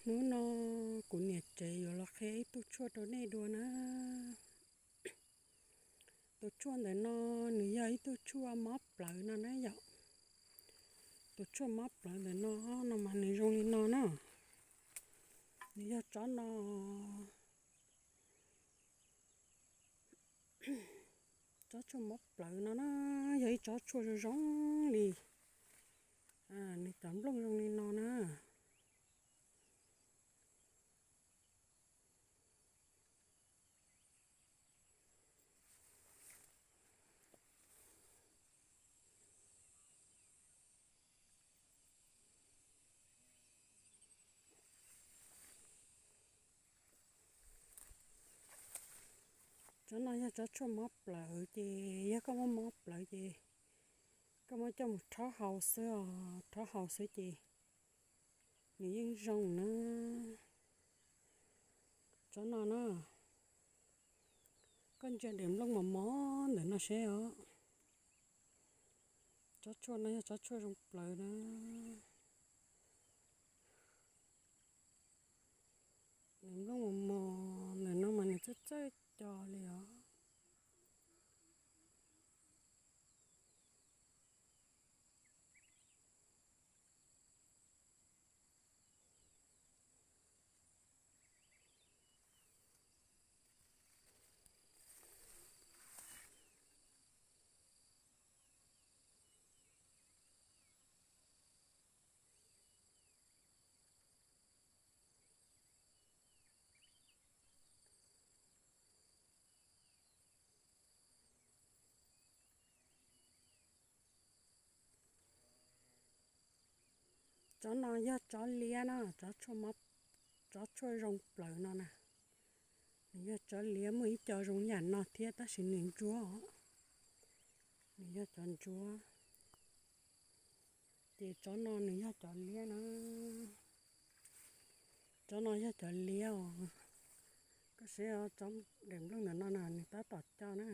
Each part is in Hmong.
Hnub no kuv niam tsev yuav los qhia ib tug tshuaj rau nej dua na. Tus tshuaj ntawm no nws yog ib tug tshuaj mob plawv no na yom. Tus tshuaj mob plawv ntawm no, no mas nws zoo li no na. Nws yog tsob no, tsob tshuaj mob plawv no na, yog ib tsob tshuaj zoo zoo li, nws cov nplooj zoo li no na. Tsob no yog tsob tshuaj mob plawv ces yog koj muaj mob plawv ces koj muab coj mus rhaub haus xwb os, rhaub haus xwb ces nws yeej zoo na. Tsob no na, koj ntsia daim nplooj mos mos ntawm no seb os. Tsob tshuaj no yog tsob tshuaj zoo plawv na. Daim nplooj mos mos ntawm no mas nws txawj txawj co li os. Tsob no yog tsob liab na, tsob tshuaj zoo plawv no na. Nws yog tsob liab, muaj ib co zoo yam no thiab tab sis nws ntsuab os. Nws yog cov ntsuab. Ces tsob no nws yog cov liab na. Tsob no yog cov liab os. Koj saib tsob daim nplooj ntawm no na, nws tab tom co na.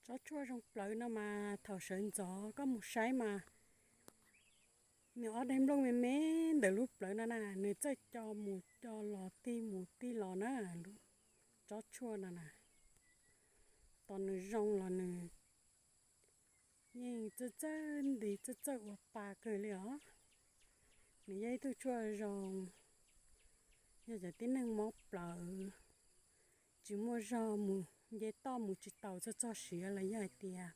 Tsob tshuaj zoo plawv no mas thaum sawv ntxov koj mus saib mas nws ob daim nplooj me me ntawm lub plawv no na, nws txawj co mus co los tig mus tig los na. Tsob tshuaj no na, tos nws zoo los nws yeej txawj txawj nti txawj txawj ua pa kawg li os. Nws yog ib tug tshuaj zoo, yog cov tib neeg mob plawv, tsis muaj zog mus nce toj mus tsis taus txog txoj siav los yog hais tias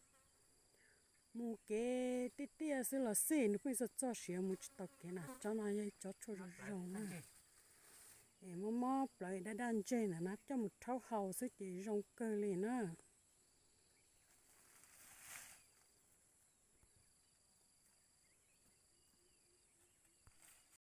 mus kev tiaj tiaj xwb los xij nws pheej txog txoj siav mus tsis tau kev na. Tsob no yog ib tsob tshuaj zoo zoo na. Es mob mob plawv daj daj ntseg ntawm no coj mus rhaub haus xwb ces zoo kawg li na.